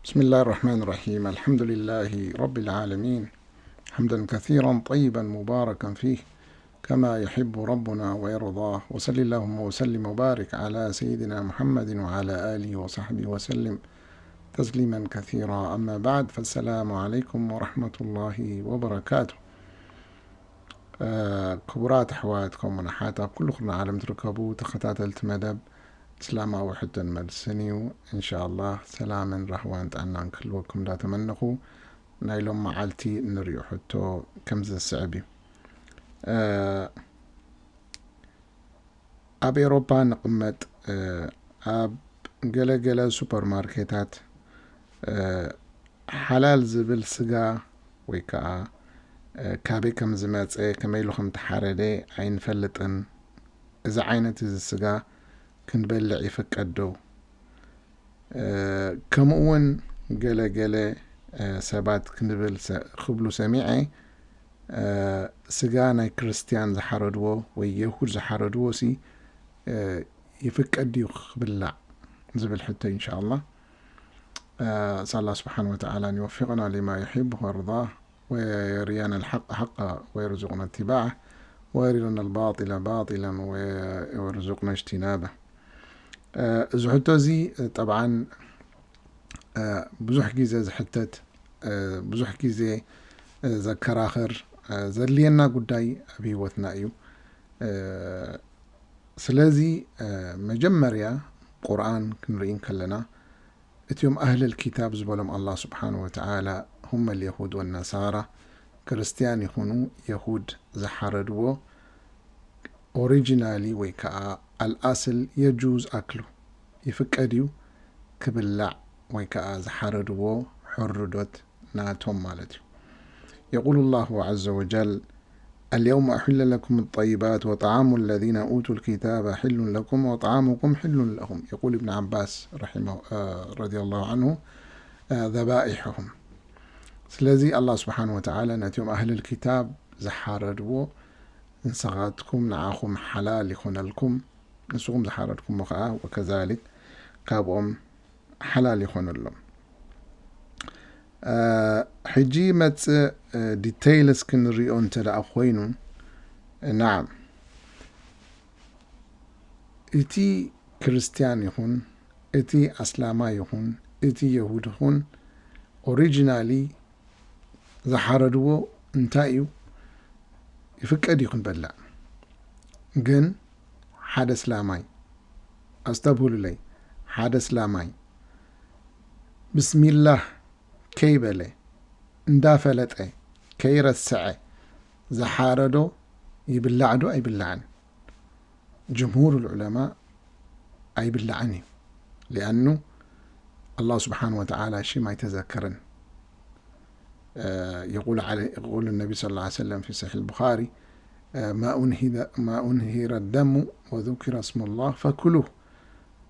بسم الله الرحمن الرحيم. الحمد لله رب العالمين. حمدا كثيرا طيبا مباركا فيه كما يحب ربنا ويرضاه. وصل اللهم وسلم وبارك على سيدنا محمد وعلى آله وصحبه وسلم تسليما كثيرا. أما بعد، فالسلام عليكم ورحمة الله وبركاته. ክቡራት ኣሕዋት ከምኡውን ኣሓት ኣብ ኩሉ ኩርና ዓለም ትርከቡ ተኸታተልቲ መደብ እስላማዊ ሕቶን መልስን እዩ። እንሻኣላህ ሰላምን ራህዋን ጥዕናን ክህልወኩም እንዳተመነኹ፣ ናይ ሎም መዓልቲ እንሪኦ ሕቶ ከምዚ ዝስዕብ እዩ። ኣብ ኤሮፓ ንቕመጥ፣ ኣብ ገለ ገለ ሱፐርማርኬታት ሓላል ዝብል ስጋ ወይ ከዓ ካበይ ከም ዝመፀ፣ ከመይ ኢሉ ከም ተሓረደ ኣይንፈልጥን። እዚ ዓይነት እዚ ስጋ ክንበልዕ ይፍቀድ ዶ? ከምኡ እውን ገለ ገለ ሰባት ክንብል ክብሉ ሰሚዐ፣ ስጋ ናይ ክርስትያን ዝሓረድዎ ወይ የሁድ ዝሓረድዎ ሲ ይፍቀድ ድዩ ክብላዕ ዝብል ሕቶ፣ እንሻኣላህ። ኣላህ ስብሓን ወተዓላ ንወፊቕና ሊማ ይሕብ ወርዳ ወየርያና ልሓቅ ሓቃ ወየርዙቅና እትባዕ ወየርያና ልባጢላ ባጢላ ወየርዙቅና እጅትናባ። እዚ ሕቶ እዚ ጠብዓን ብዙሕ ግዜ ዝሕተት፣ ብዙሕ ግዜ ዘከራኽር፣ ዘድልየና ጉዳይ ኣብ ህይወትና እዩ። ስለዚ መጀመርያ ቁርኣን ክንርኢ እንከለና እቲኦም ኣህለል ኪታብ ዝበሎም ኣላህ ስብሓን ወተዓላ ሁመ ልየሁድ ወነሳራ፣ ክርስትያን ይኹኑ የሁድ ዝሓረድዎ ኦሪጂናሊ ወይ ከዓ ኣልኣስል የጁዝ ኣክሉ ይፍቀድ እዩ ክብላዕ ወይ ከዓ ዝሓረድዎ ሕርዶት ናቶም ማለት እዩ። የቁሉ ላሁ ዐዘ ወጀል اليوم أحل لكم الطيبات وطعام الذين أوتوا الكتاب حل لكم وطعامكم حل لهم. يقول ابن عباس رحمه رضي الله عنه ذبائحهم. ስለዚ ኣላህ ስብሓን ወተዓላ ነቲኦም ኣህልል ኪታብ ዝሓረድዎ ንስኻትኩም ንዓኹም ሓላል ይኾነልኩም፣ ንስኹም ዝሓረድኩሞ ከዓ ወከዛሊክ ካብኦም ሓላል ይኾነሎም። ሕጂ መፅእ ዲተይልስ ክንሪኦ እንተ ደኣ ኮይኑ፣ ናዓም፣ እቲ ክርስትያን ይኹን እቲ ኣስላማይ ይኹን እቲ የሁድ ይኹን ኦሪጂናሊ ዝሓረድዎ እንታይ እዩ? ይፍቀድ እዩ ክንበልዕ። ግን ሓደ እስላማይ፣ ኣስተብህሉለይ፣ ሓደ እስላማይ ብስሚላህ ከይበለ እንዳፈለጠ ከይረስዐ ዝሓረዶ ይብላዕ ዶ ኣይብላዕን? ጅምሁር ልዑለማ ኣይብላዕን እዩ። ሊኣኑ ኣላህ ስብሓን ወተዓላ ሽም ኣይተዘከረን። يقول عليه يقول النبي صلى الله عليه وسلم في صحيح البخاري ما أنهر ما أنهر الدم وذكر اسم الله فكلوه.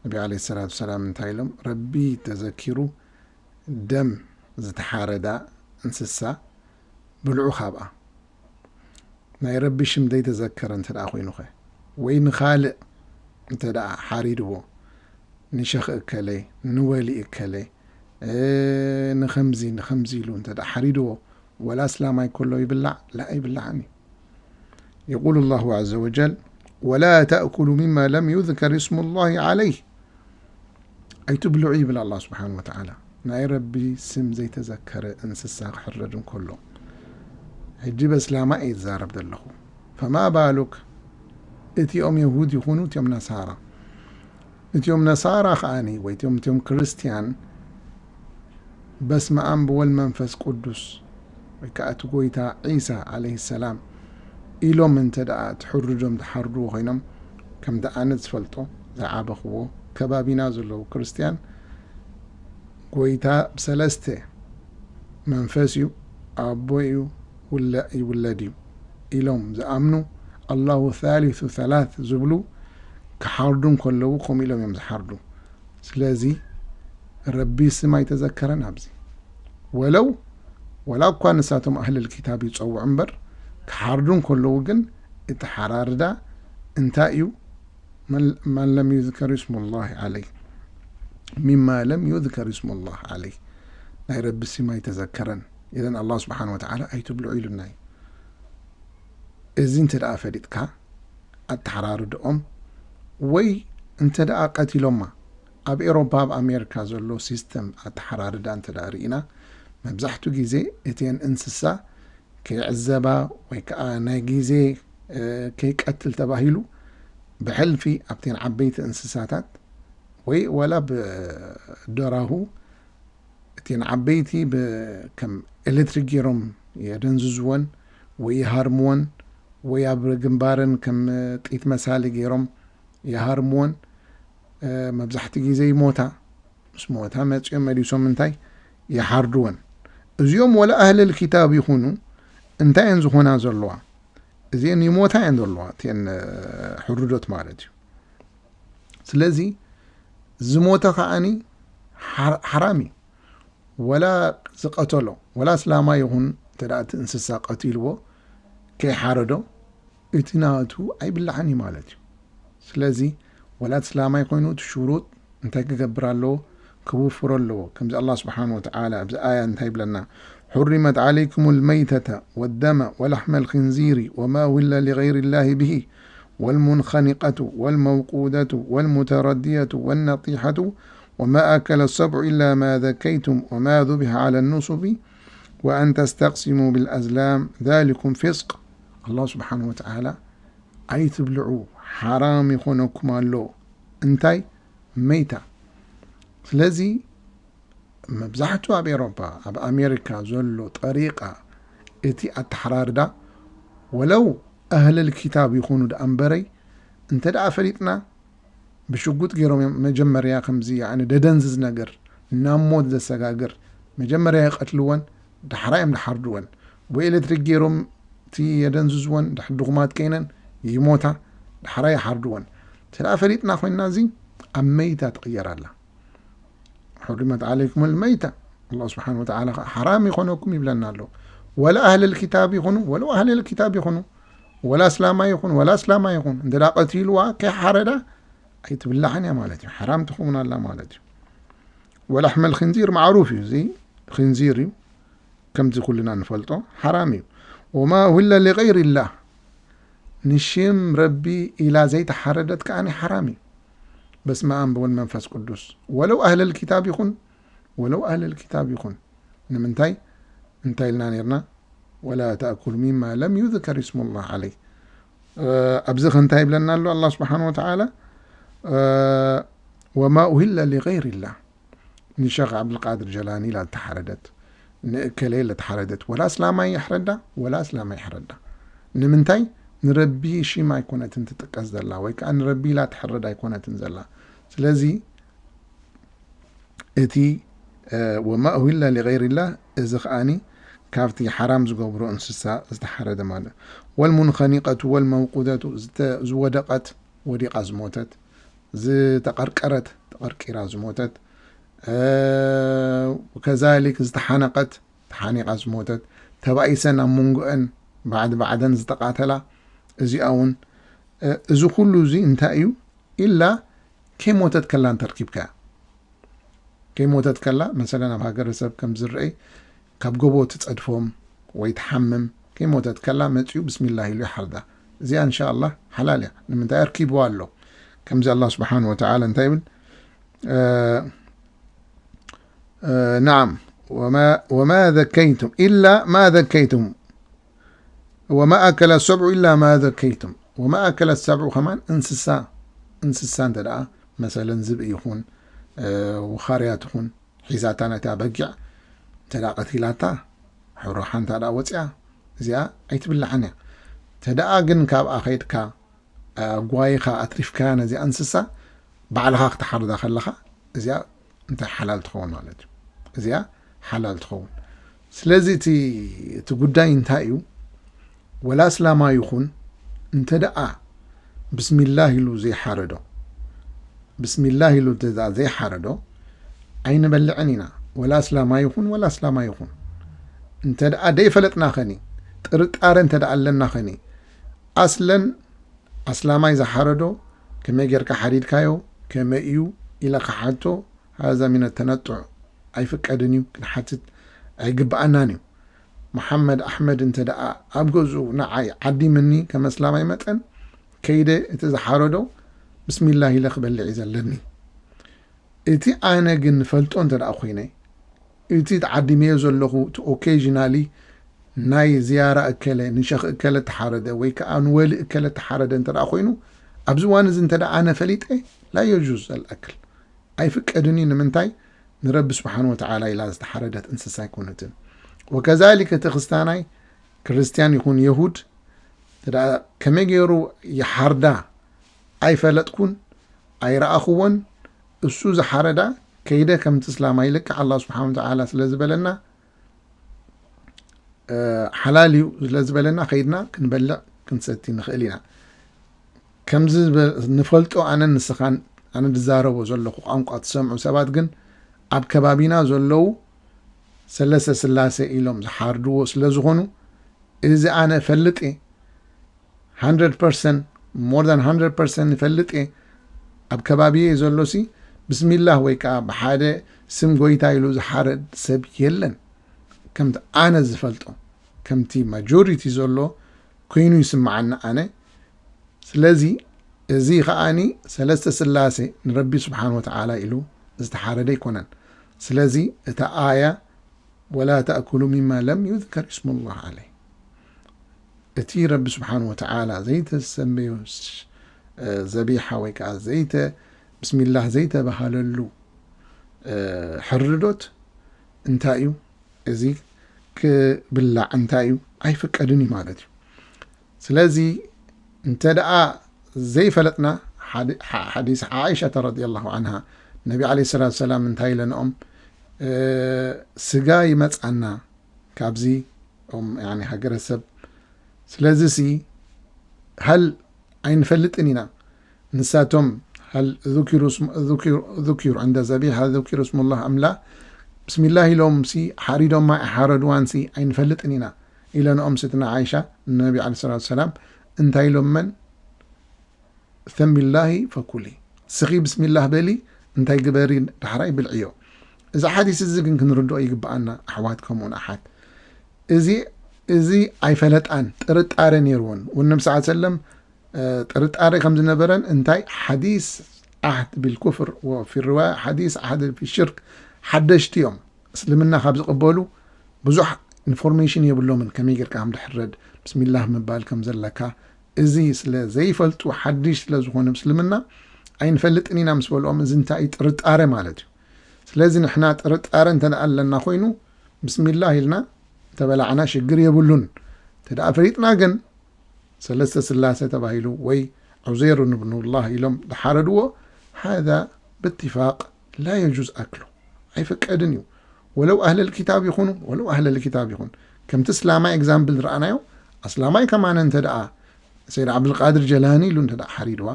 ነቢ ዓለይሂ ሰላቱ ወሰላም እንታይ ኢሎም? ረቢ ተዘኪሩ ደም ዝተሓረዳ እንስሳ ብልዑ ካብኣ። ናይ ረቢ ሽም ዘይተዘከረ እንተ ደኣ ኮይኑኸ ወይ ንኻልእ እንተ ደኣ ሓሪድዎ ንሸኽ እከለ ንወሊ እከለ ንኸምዚ ንኸምዚ ኢሉ እንተ ደኣ ሓሪድዎ ወላ እስላማይ ከሎ ይብላዕ? ላ ኣይብላዕን እዩ። يقول الله عز وجل ولا تأكلوا مما لم يذكر اسم الله عليه ኣይትብልዑ ይብል ኣላ ስብሓን ወተዓላ። ናይ ረቢ ስም ዘይተዘከረ እንስሳ ክሕረድ እንከሎ ሕጂ በስላማ እየ ዝዛረብ ዘለኹ። ፈማ ባሉክ እቲኦም የሁድ ይኹኑ እቲኦም ነሳራ እቲኦም ነሳራ ከኣኒ ወይ እቲኦም እቲኦም ክርስትያን በስመ ኣብ ወል መንፈስ ቅዱስ ወይ ከዓ እቲ ጎይታ ዒሳ ዓለይሂ ሰላም ኢሎም እንተ ደኣ ትሕርዶም ዝሓርድዎ ኮይኖም ከምቲ ኣነ ዝፈልጦ ዝዓበኽዎ ከባቢና ዘለዉ ክርስትያን ጎይታ ብሰለስተ መንፈስ እዩ ኣቦ እዩ ይውለድ እዩ ኢሎም ዝኣምኑ ኣላሁ ታሊቱ ሰላት ዝብሉ ክሓርዱ እንከለዉ ከምኡ ኢሎም እዮም ዝሓርዱ። ስለዚ ረቢ ስም ኣይተዘከረን ኣብዚ። ወለው ወላ እኳ ንሳቶም ኣህልል ኪታብ ይጸውዑ እምበር ክሓርዱ እንከለዉ ግን እቲ ሓራርዳ እንታይ እዩ? መን ለም ዩዝከር ስሙላህ ዓለይ ሚማ ለም ዩዝከር ስሙላህ ዓለይ ናይ ረቢ ስም ኣይተዘከረን። ኢዘን ኣላህ ስብሓን ወተዓላ ኣይትብልዑ ኢሉና እዩ። እዚ እንተ ደኣ ፈሊጥካ ኣተሓራርድኦም ወይ እንተ ደኣ ቀቲሎማ፣ ኣብ ኤሮፓ ኣብ ኣሜሪካ ዘሎ ሲስተም ኣተሓራርዳ እንተ ደኣ ርኢና፣ መብዛሕትኡ ግዜ እተን እንስሳ ከይዕዘባ ወይ ከዓ ናይ ግዜ ከይቀትል ተባሂሉ ብሕልፊ ኣብተን ዓበይቲ እንስሳታት ወይ ወላ ብደራሁ እተን ዓበይቲ ከም ኤሌክትሪክ ገይሮም የደንዝዝወን ወይ ይሃርምወን ወይ ኣብ ግንባረን ከም ጥይት መሳሊ ገይሮም ይሃርምወን። መብዛሕቲ ግዜ ይሞታ። ምስ ሞታ መፂኦም መሊሶም እንታይ ይሓርድወን። እዚኦም ወላ ኣህለል ኪታብ ይኹኑ እንታይ እየን ዝኾና ዘለዋ? እዚአን ይሞታ እየን ዘለዋ፣ እተን ሕሩዶት ማለት እዩ። ስለዚ ዝሞተ ከዓኒ ሓራም እዩ። ወላ ዝቐተሎ ወላ እስላማ ይኹን እንተ እቲ እንስሳ ቀቲልዎ ከይሓረዶ እቲ ናቱ ኣይብላዕን እዩ ማለት እዩ። ስለዚ ወላ እስላማይ ኮይኑ እቲ ሽሩጥ እንታይ ክገብር ኣለዎ? ክውፍሮ ኣለዎ። ከምዚ ኣላህ ስብሓን ወተዓላ ኣብዚ ኣያ እንታይ ይብለና? حرمت عليكم الميتة والدم ولحم الخنزير وما أهل لغير الله به والمنخنقة والموقودة والمتردية والنطيحة وما أكل السبع إلا ما ذكيتم وما ذبح على النصب وأن تستقسموا بالأزلام ذلكم فسق. ኣላህ ስብሓን ወተዓላ ኣይትብልዑ፣ ሓራም ይኾነኩም ኣሎ። እንታይ? መይታ። ስለዚ መብዛሕቱ ኣብ ኤሮፓ ኣብ ኣሜሪካ ዘሎ ጠሪቃ እቲ ኣተሓራርዳ ወለው ኣህለል ኪታብ ይኹኑ ደኣ እምበረይ እንተ ደኣ ፈሊጥና ብሽጉጥ ገይሮም እዮም መጀመርያ ከምዚ ያዕኒ ደደንዝዝ ነገር ናብ ሞት ዘሰጋግር መጀመርያ ይቐትልወን፣ ዳሕራ እዮም ድሓርድወን። ወይ ኤሌክትሪክ ገይሮም እቲ የደንዝዝወን፣ ድሕር ድኹማት ከይነን ይሞታ፣ ዳሕራ ይሓርድወን። እንተ ደኣ ፈሊጥና ኮይንና እዚ ኣብ መይታ ትቕየር ኣላ። حرمت عليكم الميتة ኣላህ ስብሓን ወተዓላ ሓራም ይኾነኩም ይብለና ኣሎ። ወላ ኣህለል ኪታብ ይኹኑ ወለው ኣህለል ኪታብ ይኹኑ ወላ እስላማ ይኹን ወላ እስላማ ይኹን እንተ ደኣ ቀቲልዋ ከይሓረዳ ኣይትብላዕን እያ ማለት እዩ። ሓራም ትኸውን ኣላ ማለት እዩ። ወላሕመል ኽንዚር ማዕሩፍ እዩ። እዚ ኽንዚር እዩ፣ ከምዚ ኩልና ንፈልጦ ሓራም እዩ። ወማ ኡሂለ ሊገይሪላህ ንሽም ረቢ ኢላ ዘይተሓረደት ከዓኒ ሓራም እዩ። በስመ ኣብ ወወልድ ወመንፈስ ቅዱስ ወለው ኣህለል ኪታብ ይኹን ወለው ኣህለል ኪታብ ይኹን ንምንታይ እንታይ ኢልና ነርና? ወላ ተእኩሉ ሚማ ለም ዩዝከር ስሙላህ ዓለይህ። ኣብዚ ከ እንታይ ይብለና ኣሎ ኣላህ ስብሓን ወተዓላ? ወማ ኡሂለ ሊገይሪላህ ንሸኽ ዓብዱልቃድር ጀላኒ ኢላ ዝተሓረደት ንእከለ ኢላ ተሓረደት ወላ እስላማይ ይሕረዳ ወላ እስላማይ ይሕረዳ። ንምንታይ? ንረቢ ሽም ኣይኮነትን ትጥቀስ ዘላ ወይ ከዓ ንረቢ ኢላ ትሕረድ ኣይኮነትን ዘላ። ስለዚ እቲ ወማ ኡሂለ ሊገይሪላህ እዚ ከዓኒ ካብቲ ሓራም ዝገብሮ እንስሳ ዝተሓረደ ማለት ወልሙንኸኒቀቱ ወልመውቁደቱ ዝወደቀት ወዲቃ ዝሞተት ዝተቐርቀረት ተቐርቂራ ዝሞተት ከዛሊክ ዝተሓነቀት ተሓኒቃ ዝሞተት ተባኢሰን ኣብ መንጎአን ባዕዲ ባዕደን ዝተቃተላ እዚኣ እውን እዚ ኩሉ እዚ እንታይ እዩ? ኢላ ከይሞተት ከላ እንተርኪብካያ ከይሞተት ከላ መሰለን ኣብ ሃገረሰብ ከም ዝረአይ ካብ ጎቦ ትፀድፎም ወይ ትሓምም ከይሞተት ከላ መፅኡ ብስሚላህ ኢሉ ይሓርዳ። እዚኣ እንሻ ኣላህ ሓላል እያ። ንምንታይ? ኣርኪብዋ ኣሎ። ከምዚ ኣላህ ስብሓን ወተዓላ እንታይ ይብል? ናዓም ወማ ዘከይቱም ኢላ ማ ዘከይቱም ወማ ኣከለ ሰብዑ ኢላ ማ ዘከይቱም ወማ ኣከለ ሰብዑ ከማን እንስሳ እንስሳ እንተ ደኣ መሰለን ዝብኢ ይኹን ውኻርያ ትኹን ሒዛታ ነታ በጊዕ እንተ ደኣ ቀቲላታ ሕሩሓ እንተ ደኣ ወፂኣ እዚኣ ኣይትብላዕን እያ። እንተ ደኣ ግን ካብኣ ከይድካ ጓይኻ ኣትሪፍካያ ነዚኣ እንስሳ ባዕልኻ ክትሓርዳ ከለኻ እዚኣ እንታይ ሓላል ትኸውን ማለት እዩ። እዚኣ ሓላል ትኸውን። ስለዚ እቲ እቲ ጉዳይ እንታይ እዩ? ወላ እስላማ ይኹን እንተ ደኣ ብስሚላህ ኢሉ ዘይሓረዶ ብስሚላህ ኢሉ እንተ ደኣ ዘይሓረዶ ኣይንበልዕን ኢና። ወላ እስላማ ይኹን ወላ እስላማ ይኹን እንተ ደኣ ደይፈለጥና ኸኒ ጥርጣረ እንተ ደኣ ኣለና ኸኒ ኣስለን ኣስላማይ ዝሓረዶ ከመይ ጌርካ ሓሪድካዮ ከመይ እዩ ኢለ ክሓቶ ሃዛ ሚነ ተነጥዑ ኣይፍቀድን እዩ፣ ክንሓትት ኣይግብኣናን እዩ። መሓመድ ኣሕመድ እንተ ደኣ ኣብ ገዝኡ ንዓይ ዓዲምኒ ከም ኣስላማይ መጠን ከይደ እቲ ዝሓረዶ ብስሚላህ ኢለ ክበልዕ እዩ ዘለኒ። እቲ ኣነ ግን ንፈልጦ እንተ ደኣ ኮይነ፣ እቲ ተዓዲመዮ ዘለኹ እቲ ኦኬዥናሊ ናይ ዝያራ እከለ ንሸኽ እከለ ተሓረደ ወይ ከዓ ንወሊ እከለ ተሓረደ እንተ ደኣ ኮይኑ፣ ኣብዚ እዋን እዚ እንተ ደኣ ኣነ ፈሊጠ ላ የጁዝ ኣልኣክል፣ ኣይፍቀድን እዩ። ንምንታይ? ንረቢ ስብሓን ወተዓላ ኢላ ዝተሓረደት እንስሳ ኣይኮነትን። ወከዛሊክ እቲ ክስታናይ ክርስቲያን ይኹን የሁድ እንተ ደኣ ከመይ ገይሩ ይሓርዳ ኣይፈለጥኩን ኣይረኣኽዎን። እሱ ዝሓረዳ ከይደ ከምቲ እስላማይ ልክዕ ኣላህ ስብሓን ወተዓላ ስለ ዝበለና ሓላል እዩ ስለ ዝበለና ከይድና ክንበልዕ ክንሰቲ ንኽእል ኢና። ከምዚ ንፈልጦ ኣነን ንስኻን ኣነ ዝዛረቦ ዘለኹ ቋንቋ ትሰምዑ ሰባት ግን ኣብ ከባቢና ዘለዉ ሰለስተ ስላሴ ኢሎም ዝሓርድዎ ስለ ዝኾኑ እዚ ኣነ ፈልጥ እየ፣ hundred percent more than hundred percent ይፈልጥ እየ። ኣብ ከባቢየ ዘሎ ሲ ብስሚላህ ወይ ከዓ ብሓደ ስም ጎይታ ኢሉ ዝሓረድ ሰብ የለን። ከምቲ ኣነ ዝፈልጦ ከምቲ ማጆሪቲ ዘሎ ኮይኑ ይስምዓኒ ኣነ። ስለዚ እዚ ከዓኒ ሰለስተ ስላሴ ንረቢ ስብሓን ወተዓላ ኢሉ ዝተሓረደ ኣይኮነን። ስለዚ እታ ኣያ ወላ ተእኩሉ ሚማ ለም ዩዝከር ስሙላህ ዓለይ፣ እቲ ረቢ ስብሓን ወተዓላ ዘይተሰመዮ ዘቢሓ ወይ ከዓ ዘይተ ብስሚላህ ዘይተባሃለሉ ሕርዶት እንታይ እዩ? እዚ ክብላዕ እንታይ እዩ? ኣይፍቀድን እዩ ማለት እዩ። ስለዚ እንተ ደኣ ዘይፈለጥና ሓዲስ ዓኢሸተ ረዲየላሁ ዓንሃ ነቢ ዓለይሂ ሰላቱ ሰላም እንታይ ኢለንኦም ስጋ ይመጻና ካብዚ ኦም ያኒ ሃገረሰብ ስለዚ ሲ ሀል ኣይንፈልጥን ኢና ንሳቶም ሀል ذكروا اسم ذكروا عند الذبيحة ذكروا اسم الله أم لا ብስሚላህ ኢሎም ሲ ሓሪዶማ ኣይሓረድዋን ሲ ኣይንፈልጥን ኢና ኢለንኦም ስትና ዓይሻ ነቢ ዓለይሂ ሰላቱ ሰላም እንታይ ኢሎመን ሰሚላሂ ፈኩሊ ስኺ ብስሚላህ በሊ እንታይ ግበሪ ዳሕራይ ብልዕዮ። እዚ ሓዲስ እዚ ግን ክንርድኦ ይግብኣና ኣሕዋት ከምኡን ኣሓት እዚ እዚ ኣይፈለጣን ጥርጣረ ነይርዎን እውን ነቢ ስ ሰለም ጥርጣረ ከም ዝነበረን እንታይ ሓዲስ ዓህድ ቢልኩፍር ወፊ ርዋያ ሓዲስ ዓህድ ፊ ሽርክ ሓደሽቲ እዮም እስልምና ካብ ዝቕበሉ ብዙሕ ኢንፎርሜሽን የብሎምን ከመይ ጌርካ ከም ድሕረድ ብስሚላህ ምባል ከም ዘለካ እዚ ስለ ዘይፈልጡ ሓድሽ ስለ ዝኾነ ምስልምና ኣይንፈልጥን ኢና ምስ በልኦም እዚ እንታይ እዩ ጥርጣረ ማለት እዩ ስለዚ ንሕና ጥርጣረ እንተ ኣለና ኮይኑ ብስሚላህ ኢልና ተበላዕና ሽግር የብሉን እንተ ፈሊጥና ግን ሰለስተ ስላሴ ተባሂሉ ወይ ዑዘይር ንብኑላህ ኢሎም ዝሓረድዎ ሃዛ ብትፋቅ ላ የጁዝ ኣክሉ ኣይፍቀድን እዩ ወለው ኣህለል ኪታብ ይኹኑ ወለው ኣህለል ኪታብ ይኹን ከምቲ እስላማይ ኤግዛምፕል ዝረኣናዮ ኣስላማይ ከማን እንተ ደኣ ሰይድ ዓብዱልቃድር ጀላኒ ኢሉ እንተ ደኣ ሓሪድዋ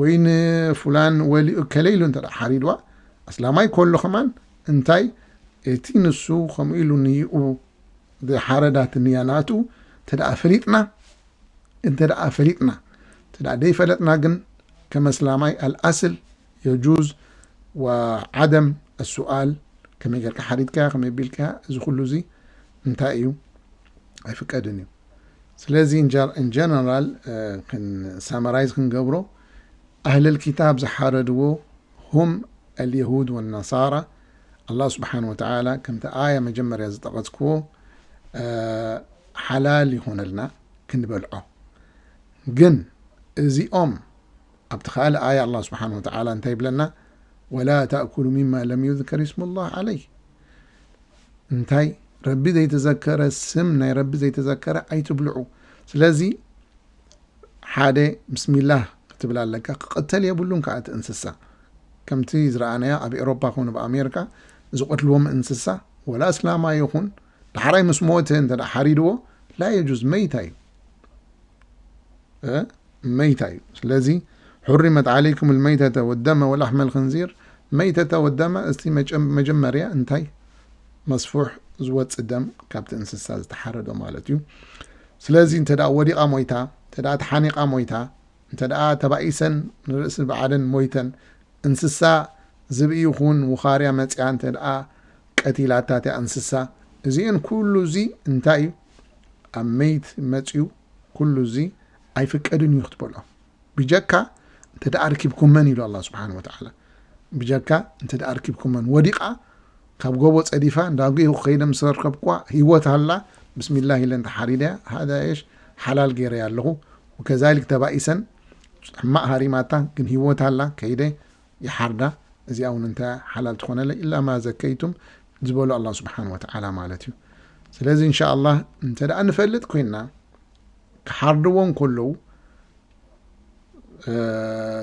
ወይ ንፉላን ወሊ እከለ ኢሉ እንተ ደኣ ሓሪድዋ ኣስላማይ ከሎ ከማን እንታይ እቲ ንሱ ከምኡ ኢሉ ንይኡ ዝሓረዳትንያ ናቱ እንተ ደኣ ፈሊጥና እንተ ደኣ ፈሊጥና እንተ ደኣ ደይፈለጥና ግን ከመስላማይ ኣልኣስል የጁዝ ወዓደም ኣሱኣል ከመይ ጌርካ ሓሪድካያ ከመይ ቢልካያ እዚ ኩሉ እዚ እንታይ እዩ ኣይፍቀድን እዩ ስለዚ ኢንጀነራል ሳመራይዝ ክንገብሮ ኣህለል ኪታብ ዝሓረድዎ هم اليهود والنصارى الله سبحانه وتعالى ከምቲ ኣያ መጀመርያ ዝጠቐስክዎ ሓላል ይኾነልና ክንበልዖ ግን እዚኦም ኣብቲ ካልእ ኣያ ኣላ ስብሓን ወተዓላ እንታይ ይብለና ወላ ተእኩሉ ሚማ ለም ዩዝከር ስሙ ላህ ዓለይህ እንታይ ረቢ ዘይተዘከረ ስም ናይ ረቢ ዘይተዘከረ ኣይትብልዑ ስለዚ ሓደ ብስሚላህ ክትብል ኣለካ ክቕተል የብሉን ከዓ እቲ እንስሳ ከምቲ ዝረኣናዮ ኣብ ኤሮፓ ኮነ ኣብ ኣሜሪካ ዝቐትልዎም እንስሳ ወላ እስላማ ይኹን ዳሕራይ ምስ ሞተ እንተ ሓሪድዎ ላ የጁዝ መይታ እዩ መይታ እዩ ስለዚ حرمت عليكم الميتة والدم ولحم الخنزير መይተተ ወደመ እስቲ መጀመርያ እንታይ መስፉሕ ዝወፅእ ደም ካብቲ እንስሳ ዝተሓረዶ ማለት እዩ ስለዚ እንተ ወዲቓ ሞይታ እንተ ተሓኒቓ ሞይታ እንተ ተባኢሰን ንርእሲ ባዕለን ሞይተን እንስሳ ዝብኢ ይኹን ውኻርያ መፅያ እንተ ደኣ ቀቲላታ እቲኣ እንስሳ። እዚእን ኩሉ እዚ እንታይ እዩ? ኣብ መይት መፅዩ ኩሉ እዚ ኣይፍቀድን እዩ ክትበሎ። ብጀካ እንተ ደኣ ኣርኪብኩመን ኢሉ ኣላ ስብሓን ወተዓላ። ብጀካ እንተ ደኣ ኣርኪብኩመን፣ ወዲቓ ካብ ጎቦ ጸዲፋ፣ እንዳጉ ከይደ ምስ ረከብኳ፣ ህይወት ኣላ፣ ብስሚላህ ኢለ እንተ ሓሪደያ፣ ሃዳ የሽ ሓላል ገይረያ ኣለኹ። ወከዛሊክ ተባኢሰን፣ ሕማቕ ሃሪማታ፣ ግን ህይወት ኣላ፣ ከይደ ይሓርዳ። እዚኣ እውን እንተ ሓላል ትኾነለ፣ ኢላ ማ ዘከይቱም ዝበሉ ኣላ ስብሓን ወተዓላ ማለት እዩ። ስለዚ እንሻ ኣላህ እንተ ደኣ ንፈልጥ ኮይንና፣ ክሓርድዎ እንከለዉ፣ እ፣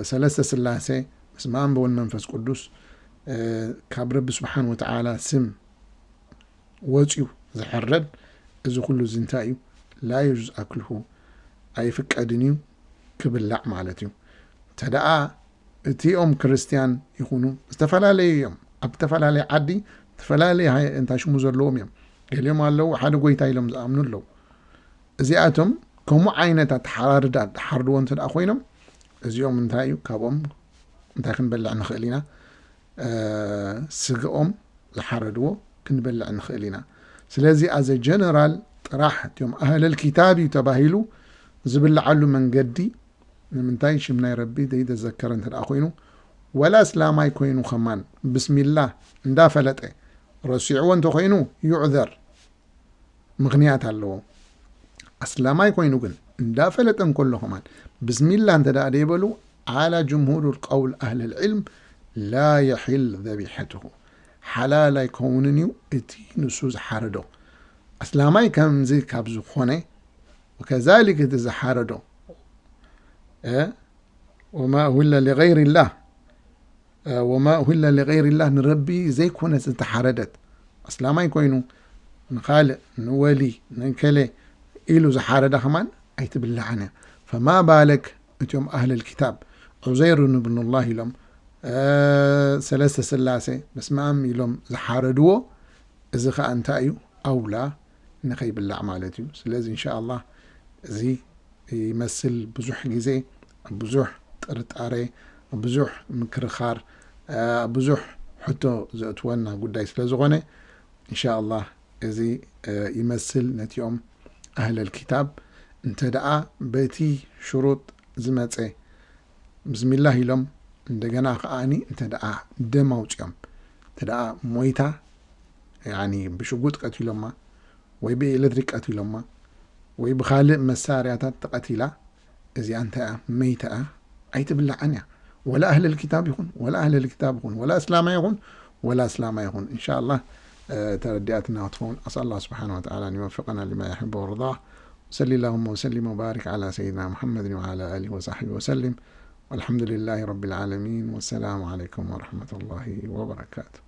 ሰለስተ ስላሴ፣ በስመ ኣብ ወወልድ መንፈስ ቅዱስ፣ እ፣ ካብ ረቢ ስብሓን ወተዓላ ስም ወፅዩ ዝሕረድ፣ እዚ ኩሉ እዚ እንታይ እዩ? ላ የጁዝ ኣክልሁ፣ ኣይፍቀድን እዩ ክብላዕ ማለት እዩ። እንተ ደኣ እቲኦም ክርስትያን ይኹኑ፣ ዝተፈላለዩ እዮም፣ ኣብ ዝተፈላለየ ዓዲ ዝተፈላለየ ሃይ-፣ እንታይ ሽሙ ዘለዎም እዮም። ገሊኦም ኣለዉ ሓደ ጎይታ ኢሎም ዝኣምኑ ኣለዉ። እዚኣቶም ከምኡ ዓይነት ኣተሓራርዳ ዝሓርድዎ እንተ ደኣ ኮይኖም፣ እዚኦም እንታይ እዩ? ካብኦም እንታይ ክንበልዕ ንኽእል ኢና? እ፣ ስግኦም ዝሓረድዎ ክንበልዕ ንኽእል ኢና። ስለዚ ኣዘ ጀነራል ጥራሕ እቲኦም ኣህለል ኪታብ እዩ ተባሂሉ ዝብልዓሉ መንገዲ ንምንታይ ሽም ናይ ረቢ ዘይተዘከረ እንተ ደኣ ኮይኑ፣ ወላ እስላማይ ኮይኑ ከማን ብስሚላህ እንዳፈለጠ ረሲዕዎ እንተ ኮይኑ ይዕዘር፣ ምኽንያት ኣለዎ። ኣስላማይ ኮይኑ ግን እንዳፈለጠ እንከሎ ከማን ብስሚላህ እንተ ደኣ ደይበሉ፣ ዓላ ጅምሁር ቀውል ኣህል ልዕልም ላ የሒል ዘቢሐትሁ፣ ሓላል ኣይከውንን እዩ እቲ ንሱ ዝሓረዶ። ኣስላማይ ከምዚ ካብ ዝኾነ፣ ወከዛሊክ እቲ ዝሓረዶ፣ እ፣ ወማ ኡሂለ ሊገይሪላህ፣ እ፣ ወማ ኡሂለ ሊገይሪላህ፣ ንረቢ ዘይኮነት ዝተሓረደት፣ ኣስላማይ ኮይኑ ንኻልእ፣ ንወሊ፣ ንእከለ ኢሉ ዝሓረዳ ከማን ኣይትብላዕን እያ። ፈማ ባለክ እቲኦም ኣህለል ኪታብ፣ ዑዘይር ንብኑላህ ኢሎም፣ እ፣ ሰለስተ ስላሴ፣ በስመ ኣብ ኢሎም ዝሓረድዎ፣ እዚ ኸኣ እንታይ እዩ? ኣውላ ንኸይብላዕ ማለት እዩ። ስለዚ እንሻ ኣላህ እዚ ይመስል ብዙሕ ግዜ ኣብ ብዙሕ ጥርጣሬ፣ ኣብ ብዙሕ ምክርኻር፣ ኣብ ብዙሕ ሕቶ ዘእትወና ጉዳይ ስለ ዝኾነ፣ እንሻ ኣላህ እዚ፣ እ፣ ይመስል ነቲኦም ኣህለል ኪታብ እንተ ደኣ በቲ ሽሩጥ ዝመጸ ብስሚላህ ኢሎም፣ እንደገና ከኣኒ እንተ ደኣ ደም ኣውጺኦም፣ እንተ ደኣ ሞይታ፣ ያኒ ብሽጉጥ ቀቲሎማ፣ ወይ ብኤሌክትሪክ ቀቲሎማ፣ ወይ ብኻልእ መሳርያታት ተቐቲላ፣ እዚኣ እንታይ እያ? መይታ እያ፣ ኣይትብላዕን እያ። ወላ ኣህለል ኪታብ ይኹን፣ ወላ ኣህለል ኪታብ ይኹን፣ ወላ እስላማይ ይኹን፣ ወላ እስላማይ ይኹን። እንሻኣላህ፣ እ፣ ተረዲኣትና ክትኸውን። أسأل الله سبحانه وتعالى أن يوفقنا لما يحب ويرضاه. وصل اللهم وسلم وبارك على سيدنا محمد وعلى آله وصحبه وسلم. والحمد لله رب العالمين. والسلام عليكم ورحمة الله وبركاته.